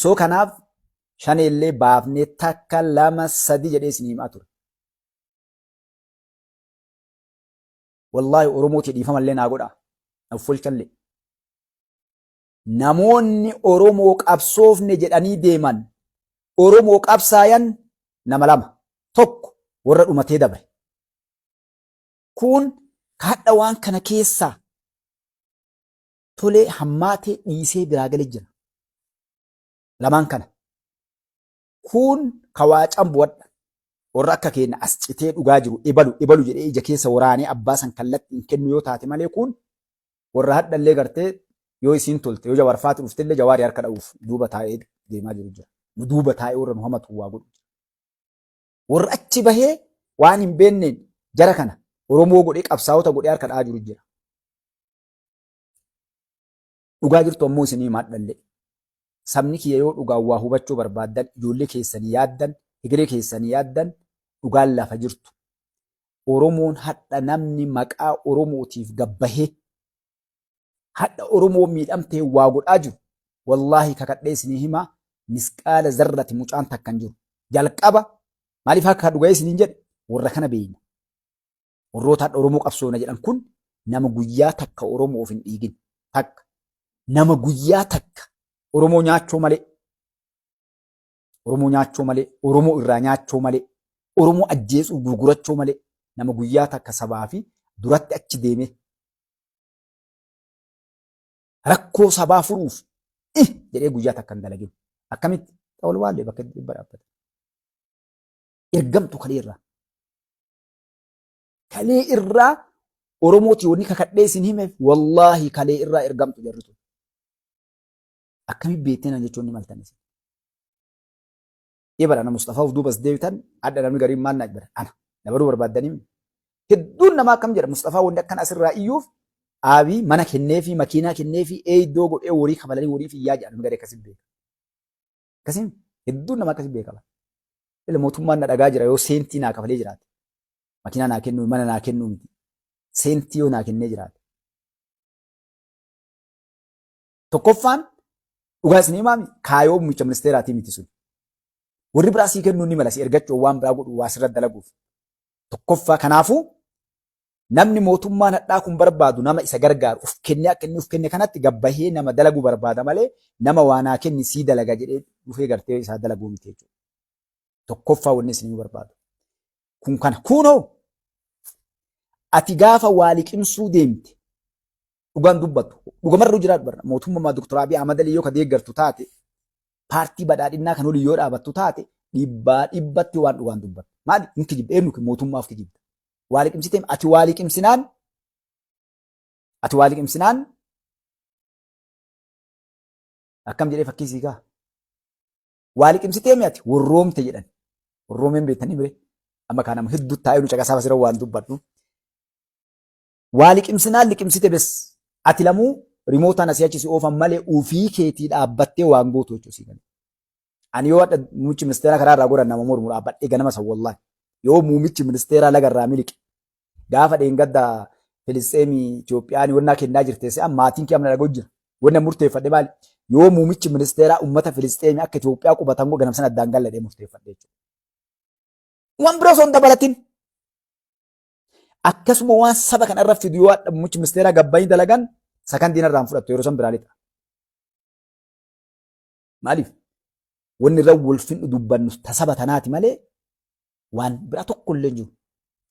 So kanaaf shaneellee baafnee takka lama sadi jedhee isin himaa ture. Wallaahi Oromootii dhiifamallee naa godhaa. Na uffolchallee. Namoonni Oromoo qabsoofne jedhanii deeman Oromoo qabsaayan nama lama. Tokko warra dhumatee dabre. Kun hadha waan kana keessaa tolee hammaatee dhiisee biraa gale jira. Lamaan kana. Kun ka waa cambu hadha. Warra akka keenya as citee dhugaa jiru ebalu ebalu jedhee ija keessa waraanee abbaa san kallatti hin kennu yoo taate malee kun warra hadhallee gartee yoo isiin tolte yoo jawarfaati dhuftellee jawaarii harka dha'uuf duuba taa'ee deemaa jiru jira. Nu duuba taa'ee warra nu hamatu waa godhu jira. Warra achi bahee waan hin beenneen jara kana Oromoo godhee qabsaa'ota godhee harka dha'aa jiru jira. Dhugaa jirtu ammoo isinii himaa dhallee. Sabni kiyya yoo dhugaan waa hubachuu barbaaddan, ijoollee keessanii yaaddan, hegeree keessanii yaaddan, dhugaan lafa jirtu. Oromoon hadha namni maqaa Oromootiif gabbahee hadha Oromoo miidhamtee waa godhaa jiru. Wallaahi kakadhee isinii himaa misqaala zarrati mucaan takka hin jiru. Jalqaba maaliif akka dhugaa isiniin jedhe warra kana beeyna. Warroota hadha Oromoo qabsoona jedhan kun nama guyyaa takka Oromoof hin dhiigin. Takka. Nama guyyaa takka Oromoo nyaachuu malee. Oromoo nyaachuu malee. Oromoo irraa nyaachuu malee. Oromoo ajjeesuu gurgurachuu malee. Nama guyyaa takka sabaa fi duratti achi deemee rakkoo sabaa furuuf jedhee guyyaa takka hin dalagin. Akkamitti? Xawalwaallee bakka dhibba dhaabbata. Ergamtu kalee irraa. Kalee irraa Oromooti wanni kakadhee isin himeef wallaahi kalee irraa ergamtu jarri tun. Akkamitti beektee naan jechuun ni maltan isin. Ibara na Mustafaa of duubas deebitan adda namni gariin maal naa bara ana dabaluu barbaaddanii hedduun namaa akkam jedha Mustafaa wanni akkana asirraa iyyuuf aabii mana kenneefi makiinaa kenneefi eeydoo godhee horii kafalanii horii fiyyaa jedha namni garii akkasiin beeka. Akkasiin hedduun namaa akkasiin beeka. Ila mootummaan na dhagaa jira yoo seentii naa kafalee jiraate. Makiinaa naa kennuu mana naa kennuu miti. Seentii yoo naa kennee jiraate. Tokkoffaan dhugaa isin himaami kaayoo muummicha ministeeraatii miti sun. Warri biraa sii kennuu ni mala si ergachuu waan biraa godhu waa sirra dalaguuf. Tokkoffaa kanaafuu namni mootummaan hadhaa kun barbaadu nama isa gargaaru uf kennee akka inni uf kenne kanatti gabbahee nama dalagu barbaada malee nama waa naa kenni sii dalaga jedhee dhufee gartee isaa dalaguu miti jechuudha. Tokkoffaa wanni isin barbaadu. Kun kana kunoo ati gaafa waa liqimsuu deemte dhugaan dubbattu dhugamarra jiraatu barra mootummaa Dr. Abiy Ahmad Alii yoo ka deeggartu taate paartii badhaadhinnaa kan olii yoo dhaabattu taate dhibbaa dhibbatti waan dhugaan dubbattu. Maali hin kijibda eenyu mootummaaf kijibda. Waa liqimsitee ati waa liqimsinaan ati waa liqimsinaan akkam jedhee fakkii sii kaa. Waa liqimsitee mi ati warroomte jedhan. Warroomeen beektanii bire. Amma kaan nama hedduu taa'ee nu caqasaa asirra waan dubbadhu. Waa liqimsinaan liqimsite bes. Ati lamuu rimootaan asii achi si oofan malee ofii keetii dhaabbattee waan gootu jechuudha sii galee. Ani yoo hadha muummichi ministeeraa karaa irraa goran nama mormu dhaabbadhee ganama san wallaahi. Yoo muummichi ministeeraa laga irraa miliqe gaafa dheengadda Filisxeemii Itoophiyaan wannaa kennaa jirte se'a maatiin kee amna dhaga'u jira. Wanna murteeffadhe maali? Yoo muummichi ministeeraa uummata Filisxeemii akka Itoophiyaa qubatan godhe ganama sana addaan galladhee murteeffadhe jechuudha. Waan biroo osoo hin dabalatin. Akkasuma waan saba kana irra fidu yoo hadha muummichi ministeeraa gabbayii dalagan sakandiin irraan fudhattu yeroo san biraa lixa. Maaliif? Wanni irra wal finnu dubbannu ta saba tanaati malee waan biraa tokko illee hin jiru.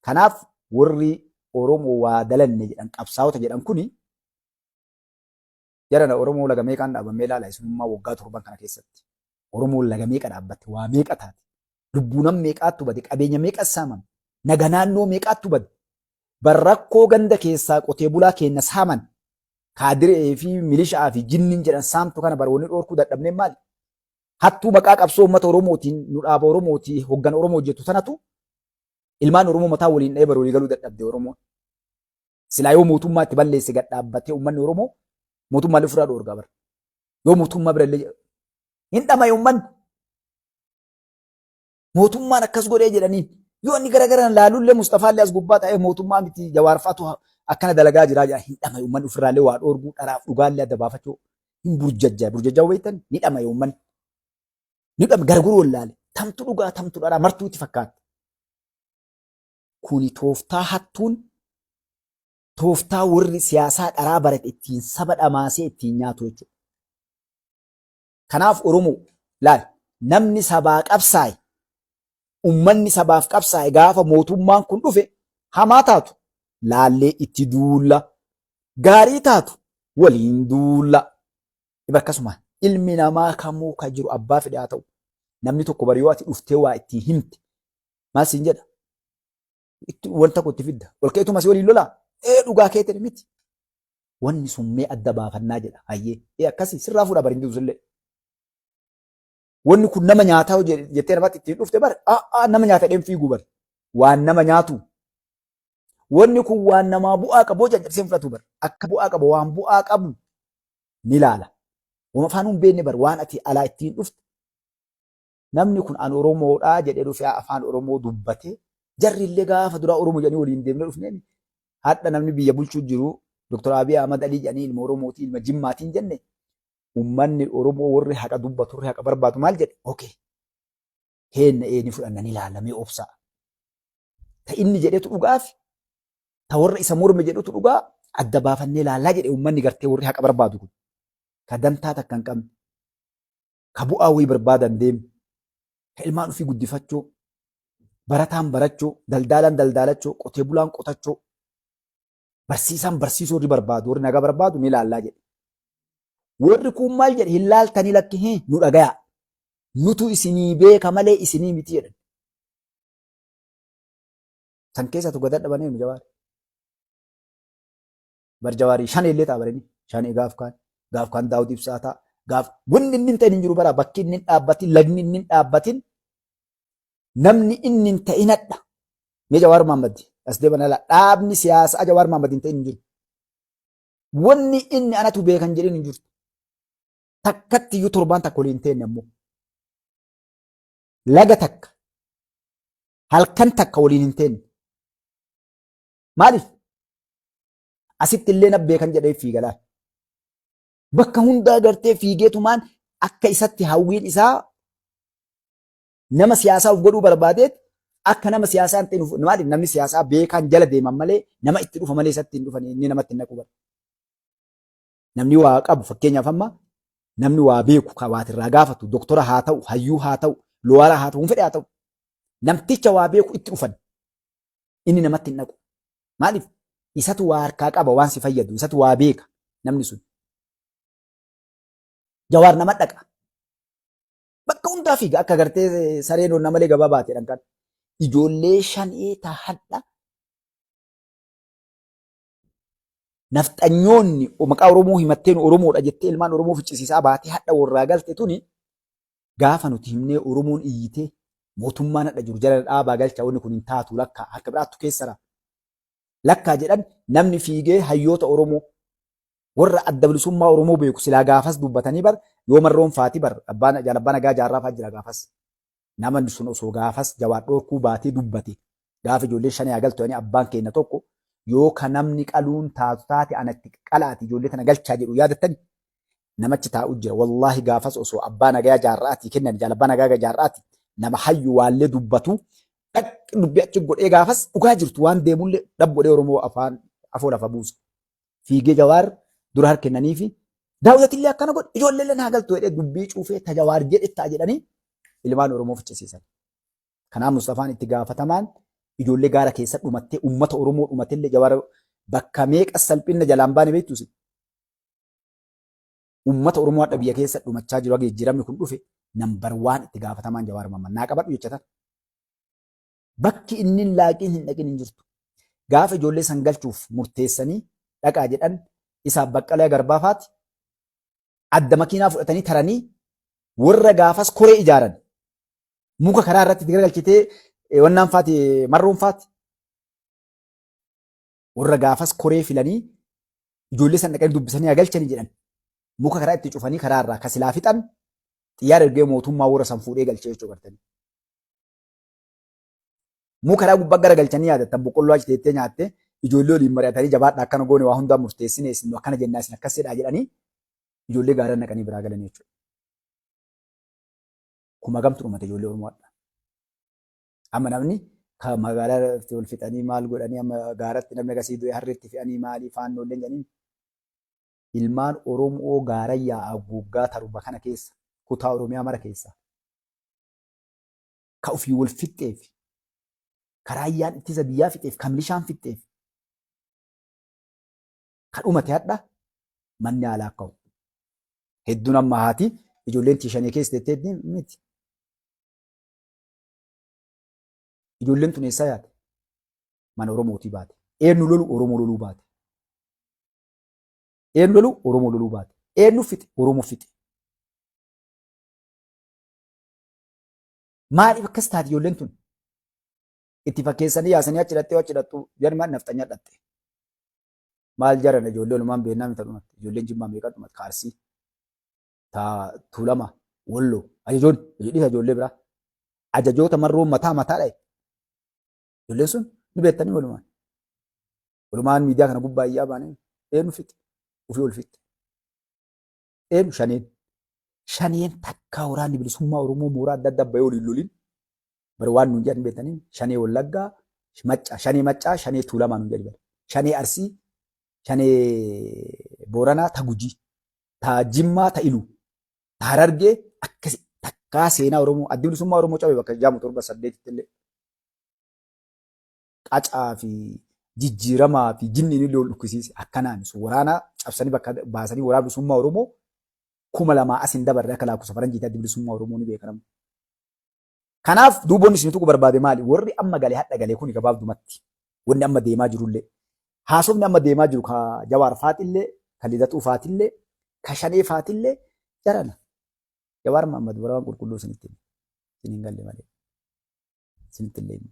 Kanaaf warri Oromoo waa dalanne jedhan qabsaa'ota jedhan kuni jarana Oromoo laga meeqaan dhaabamee ilaala isinummaa waggaa torban kana keessatti. Oromoon laga meeqa dhaabbatte waa meeqa taate lubbuu nam meeqaattu bade qabeenya meeqa saamame naga naannoo meeqaattu bade barrakkoo ganda keessaa qotee bulaa keenya saaman kaadiree fi milishaa fi jinniin jedhan saamtu kana baroonni dhoorkuu dadhabneen maali? Hattuu maqaa qabsoo uummata Oromootiin nu dhaaba Oromootii hoggana Oromoo hojjetu tanatu ilmaan Oromoo mataa waliin dhahee baroolii galuu dadhabde Oromoon. Silaa yoo mootummaa itti balleesse gad dhaabbatee uummanni Oromoo mootummaalee ofirraa dhoorgaa bara. Yoo mootummaa bira illee hin dhama'e uummanni. Mootummaan akkas godhee jedhaniin yoo inni gara garaan laalullee Mustafaallee as gubbaa ta'ee mootummaa miti Jawaarfaatu akkana dalagaa jiraa jedha hin dhama'e uummanni ofirraallee waa dhoorguu dharaaf dhugaallee adda baafachuu hin burjajjaa burjajjaa beektan ni dhama'e uummanni. Ni dhabe garguruu wallaale. Tamtu dhugaa tamtu dharaa martuu itti fakkaatti. Kuni tooftaa hattuun tooftaa warri siyaasaa dharaa barate ittiin saba dhamaasee ittiin nyaatu jechuudha. Kanaaf Oromoo laal namni sabaa qabsaa'e ummanni sabaaf qabsaa'e gaafa mootummaan kun dhufe hamaa taatu laallee itti duulla gaarii taatu waliin duulla. Iba akkasuma ilmi namaa kamuu ka jiru abbaa fedhe haa ta'u namni tokko bari yoo ati dhuftee waa ittiin himte maal siin jedha itti wanta koo itti fidda ol ka'eetuma si waliin lolaa ee dhugaa kee ta'e miti wanni sun mee adda baafannaa jedha hayyee ee akkasii sirraa fuudha bari hin jiru sillee wanni kun nama nyaataa jettee namatti ittiin dhufte bar a'aa nama nyaata dheen fiiguu bar waan nama nyaatu wanni kun waan namaa bu'aa qabu caccabsee fudhatu bar akka bu'aa qabu waan bu'aa qabu ni laala wama afaan hin beekne bar waan ati alaa ittiin dhufte Namni kun an Oromoodha jedhee dhufee afaan Oromoo dubbatee jarri illee gaafa duraa Oromoo jedhanii waliin deemnee dhufneen hadha namni biyya bulchuu jiru Dr. Abiy Ahmad Alii jedhanii ilma Oromootii ilma Jimmaatiin jenne ummanni Oromoo warri haqa dubbatu warri haqa barbaadu maal jedhe okay heenna eeni fudhanna ni ilaalamee obsaa ta inni jedhetu dhugaafi ta warra isa morme jedhutu dhugaa adda baafannee ilaallaa jedhe ummanni gartee warri haqa barbaadu kun ka dantaa takka hin qabne ka bu'aa wayii barbaadan deemu, ka ilmaan ofii guddifachuu, barataan barachuu, daldaalaan daldaalachuu, qotee bulaan qotachuu, barsiisaan barsiisuu warri barbaadu, warri nagaa barbaadu ni laallaa jedhe. Warri kun maal jedhe hin laaltanii lakki hin nu dhagayaa. Nutu isinii beeka malee isinii miti jedhan. San keessaa tokko dadhabanii nu jawaar. Bar jawaarii shan illee ta'a barani. Shan gaaf kaan gaaf kaan daawud ibsaa ta'a. Gaaf wanni inni hin ta'in hin jiru bara bakki inni hin dhaabbatin lagni inni hin dhaabbatin namni inni hin ta'inadha. Mee Jawaar Mahaammad as deeman ala dhaabni siyaasaa Jawaar Mahaammad hin ta'in hin jiru. Wanni inni anatu beekan jedhin hin jirtu. Takkatti iyyuu torbaan takka waliin hin teenne ammoo. Laga takka halkan takka waliin hin teenne. Maaliif? Asitti illee na beekan jedhee fiigalaa. Bakka hundaa gartee fiigeetumaan akka isatti hawwiin isaa nama siyaasaa of godhuu barbaadeet akka nama siyaasaa hin ta'in maaliif namni siyaasaa beekaan jala deeman malee nama itti dhufa malee isatti hin dhufan inni namatti hin naqu bara. Namni waa qabu fakkeenyaaf amma namni waa beeku ka waatirraa gaafatu doktora haa ta'u hayyuu haa ta'u looyara haa ta'u hin fedhe haa ta'u namticha waa beeku itti dhufan inni namatti hin dhaqu. Maaliif? Isatu waa harkaa qaba waan si fayyadu isatu waa beeka namni sun. Jawaar nama dhaqa. Bakka hundaa fiiga akka gartee sareen onna malee gabaa baate dhan kan. Ijoollee shanee ta hadha nafxanyoonni maqaa Oromoo himattee nu Oromoodha jettee ilmaan Oromoo ficcisiisaa baatee hadha warraa galte tuni Gaafa nuti himnee Oromoon iyyitee mootummaan hadha jiru jala dhaabaa galchaa wanni kun hin taatu lakkaa harka biraattu keessara lakkaa jedhan namni fiigee hayyoota Oromoo warra adda bilisummaa Oromoo beeku silaa gaafas dubbatanii bar yoo marroon faati bar abbaan jaalabbaa nagaa jaarraa fa'aa jira gaafas nama sun osoo gaafas jawaar dhorkuu baatee dubbate gaafa ijoolleen shanee haa galtu abbaan keenya tokko yoo ka namni qaluun taatu taate anatti qalaati ijoollee tana galchaa jedhu yaadattani namachi taa'u jira. Wallaahi gaafas osoo abbaa nagayaa jaarra'aatii kennan jaal abbaa nagaa jaarra'aati nama hayyu waallee dubbatu dhaqi dubbii achi godhee gaafas dhugaa jirtu waan deemullee dhab godhee Oromoo afaan afoo lafa buusa. Fiigee jawaar dura harkennaniifi daawwatillee akkana godhe ijoolleellee naa galtu jedhee dubbii cuufee ta jawaar jedhe ta'a jedhanii ilmaan Oromoo ficcisiisan. Kanaaf Mustafaan itti gaafatamaan ijoollee gaara keessa dhumattee uummata Oromoo dhumatellee jawaar bakka meeqa salphinna jalaan baane beektu isin. Uummata Oromoo hadha biyya keessa dhumachaa jiru haga jijjiiramni kun dhufe nambar waan itti gaafatamaan Jawaar Mohammad naa qabadhu jecha tan. Bakki inni hin laaqiin hin dhaqin hin jirtu. Gaafa ijoollee san galchuuf murteessanii dhaqaa jedhan isaaf Baqqalaa Garbaa faati adda makiinaa fudhatanii taranii warra gaafas koree ijaaran muka karaa irratti itti garagalchitee wannaan faati marroon faati Warra gaafas koree filanii ijoollee san dhaqanii dubbisanii haa galchanii jedhan. Muka karaa itti cufanii karaa irraa ka silaa fixan xiyyaara ergee mootummaa warra san fuudhee galchee jechuu gartanii. Muka karaa gubbaa gara galchanii yaadattan boqqolloo achi teettee nyaattee ijoollee waliin mari'atanii jabaadha akkana goone waa hundaa murteessine isin akkana jennaa isin akkas jedhaa jedhanii ijoollee gaara naqanii biraa galanii jechuudha. Kuma gamtu dhumate ijoollee Oromoo hadha. Amma namni ka magaalaa irratti wal fixanii maal godhanii, amma gaaratti namni agasii du'e, harreetti fe'anii maalii faannoolleen jedhanii, ilmaan Oromoo gaara yaa'a waggaa 7 kana keessa kutaa Oromiyaa mara keessa ka ofii wal fixxeef, ka raayyaan ittisa biyyaa fixeef, ka milishaan fixxeef, ka dhumate hadha manni haalaa ka'u. Hedduun amma haati ijoolleen tiishanee keessa teettee miti. Ijoolleen tun eessaa yaate? Mana Oromootii baate. Eenyu lolu? Oromoo loluu baate. Eenyu lolu? Oromoo loluu baate. Eenyu fixe? Oromoo fixe. Maaliif akkas taate ijoolleen tun? Itti fakkeessanii yaasanii achi dhattee achi dhattu jarma nafxanyaa dhatte. Maal jaran ijoollee olumaan beennaa mita dhumatti. Ijoolleen Jimmaa meeqa dhumatti? Ka Arsii, ta Tuulama, Walloo, ajajoonni dhisa ijoollee biraa. Ajajoota marroo mataa mataa dhaye. Ijoolleen sun ni beektanii walumaan. Walumaan miidiyaa kana gubbaa iyyaa baanee eenyu fixe? Ofii ol fixe. Eenyu? Shaneen. Shaneen takkaa waraanni bilisummaa Oromoo mooraa adda addaa bahee waliin lolin. Bari waan nuun jedhan beektanii, Shanee Wallaggaa, Maccaa, Shanee Maccaa, Shanee Tuulamaa nuun jedhan. Shanee Arsii, Shanee Booranaa, ta Gujii, ta Jimmaa, ta Iluu, ta Harargee akkasi takkaa seenaa Oromoo addi bilisummaa Oromoo cabe bakka jaamu 7 8tti illee qacaa fi jijjiiramaa fi jinniin illee ol dhukkisiise akkanaan sun waraana cabsanii bakka baasanii waraana bilisummaa Oromoo 2000 as hin dabarre akka lakkoofsa faranjiitti addi bilisummaa Oromoo ni beekama. Kanaaf duuboonni isin tuqu barbaade maali? Warri amma galee hadha galee kuni gabaabdumatti wanni amma deemaa jirullee, haasofni amma deemaa jiru ka Jawaar faatillee, ka Lidatuu faatillee, ka Shanee faatillee jarana. Jawaar Mahammad warra waan qulqulluu isinitti hime. Isin hin galle malee. Isinitti illee hime.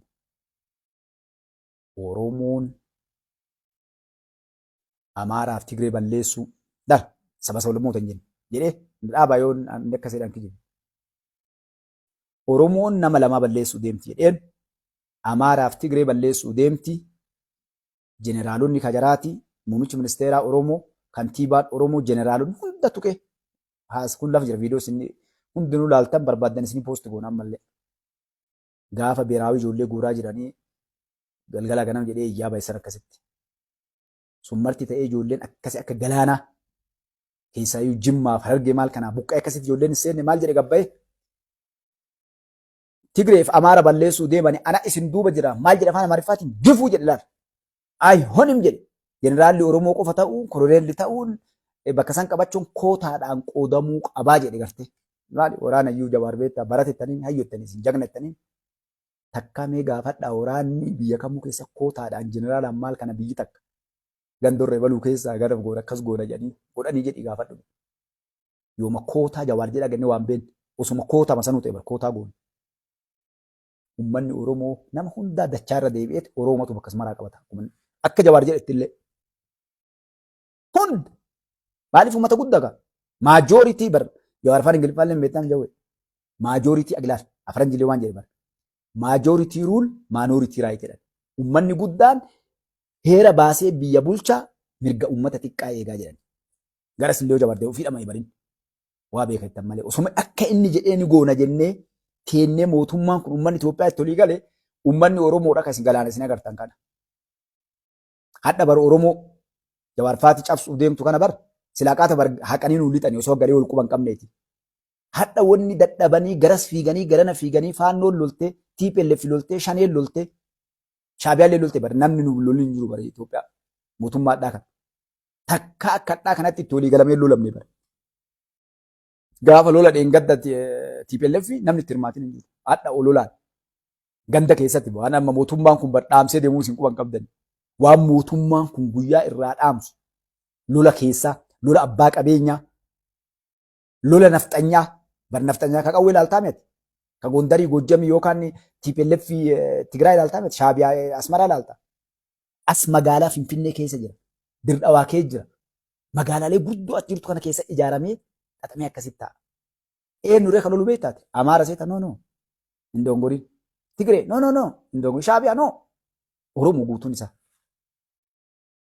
Oromoon Amaaraaf Tigree balleessuu dha saba sablammoota hin jenne jedhee dhaabaa yoo inni akkas jedhan kijibe. Oromoon nama lamaa balleessuu deemti jedheen, Amaaraaf Tigree balleessuu deemti. Jeneraalonni kajaraati, muummichi ministeeraa Oromoo, kantiibaan Oromoo, jeneraalonni hunda tuqe. Haas kun lafa jira, viidiyoo isin hundinuu laaltan barbaaddan isin poosti goona ammallee. Gaafa beeraawii ijoollee guuraa jiranii galgala ganama jedhee iyyaa baay'isan akkasitti. Sun marti ta'ee ijoolleen akkasi akka galaanaa keessaayyuu Jimmaaf Harargee maal kanaa buqqa'ee akkasitti ijoolleen hin seenne maal jedhe gabbayee. Tigreef Amaara balleessuu deemani, ana isin duuba jira maal jedhe afaan Amaariffaatiin gifuu jedhe laal. Ay honim jedhe. Jeneraalli Oromoo qofa ta'uun, koloneelli ta'uun, bakka san qabachuun kootaadhaan qoodamuu qabaa jedhe gartee. Maali waraana iyyuu Jawaar beektaa baratettaniin hayyottanii isin jagnattaniin takkaa mee gaafadhaa, waraanni biyya kamuu keessa kootaadhaan jeneraalaan maal kana biyyi takka gandorree baluu keessaa gara goona akkas goona jedhanii godhanii jedhii gaafadhu. Yooma kootaa Jawaar jedhaa gannee waan beekne osuma kootaa masanuu ta'e bar kootaa goona. Uummanni Oromoo nama hundaa dachaa irra deebi'eet Oromatu bakka maraa qabata. Akka Jawaar jedhetti illee. Hunda maaliif uummata guddaa qaba? Majority bar Jawaar afaan Ingiliffaa illee beektaan jawwe. Majority agilaal afran jilee waan jedhe bar. Majority rule, minority right jedhan. Uummanni guddaan heera baasee biyya bulchaa, mirga uummata xiqqaa eegaa jedhan. Gara sillee Jawaar deemu ofii dhama'e barin. Waa beekattan malee osuma akka inni jedhee ni goona jennee teennee mootummaan kun uummanni Itoophiyaa itti olii gale, uummanni Oromoodha kan isin galaana isin agartan kana. Hadha bar Oromoo Jawaar faati cabsuuf deemtu kana bar silaa qaata bar haqanii nuu lixanii osoo galee wal quban qabneeti. Hadha wanni dadhabanii garas fiiganii garana fiiganii faannoon loltee, TPLF loltee, Shaneen loltee, Shaabiyaallee loltee, bar namni nu lolli hin jiru bar Itoophiyaa mootummaadhaa kana. Takka akka hadhaa kanatti itti walii galamee lolamne bar. Gaafa lola dheengadda TPLF namni itti hirmaatin hin jiru. Hadha ololaan ganda keessatti waan amma mootummaan kun bar dhaamsee deemuu isin quban qabdan. Waan mootummaan kun guyyaa irraa dhaamsu lola keessaa, lola abbaa qabeenyaa, lola nafxanyaa, bar nafxanyaa ka qawwee ilaaltaa miti. Ka Gondarii Gojjamii yookaan TPLF Tigraay ilaaltaa miti. Shaabiyaa Asmaraa ilaaltaa. As magaalaa Finfinnee keessa jira. Dirdhawaa keessa jira. Magaalaalee guddoo as jirtu kana keessa ijaaramee xaxamee akkasitti ta'a. Eenyu ree kan lolu beektaati? Amaara seeta? No, no. Hin dongoriin. Tigree? No, no, no. Hin dongoriin. Shaabiyaa? No. Oromoo guutuun isaa.